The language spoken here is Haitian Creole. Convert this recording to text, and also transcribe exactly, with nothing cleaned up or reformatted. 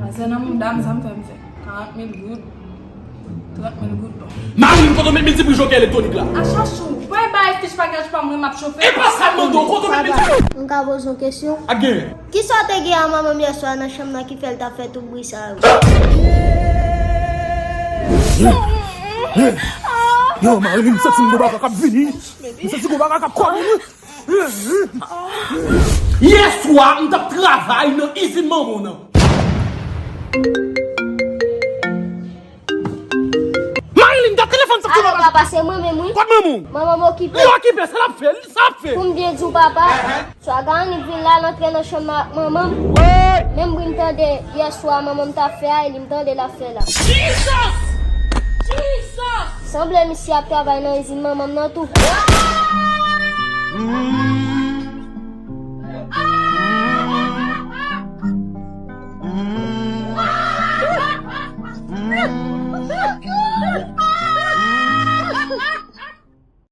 Pase nan mouda m, sa m fè m fè. Karant mil goud, trant mil goud, bon. Marilyn, kote w met mil ti pri jokè elektwonik la? A chache w. Wè bay fich bagaj pa mwen, m ap chofe. E pa sa m mande w, kote w met mil ti pri? M ka poze yon kesyon? Ak gen. Kisa w te gen a manman m yèswa nan chanm nan ki fè l t ap fè tout bri sa yo? Yo, Marilyn, m santi m gon bagay k ap vini. M santi gon bagay k ap kòl. Yèswa, m t ap travay nan izin manman w nan. Marilyn, gad telefòn sa ki... Alo, papa, se mwen menm, wi. Kot manman w? Manman m okipe. Li okipe, sa l ap fè? Sa l ap fè? Pou m byen di w, papa, swaga annik vin la, l antre nan chanm nan ak manman m. Menm bri m tande yèswa manman m t ap fè a, e li m tande l ap fè la. Jesus! Jesus! Sanble misye ap travay nan izin manman m nan tou.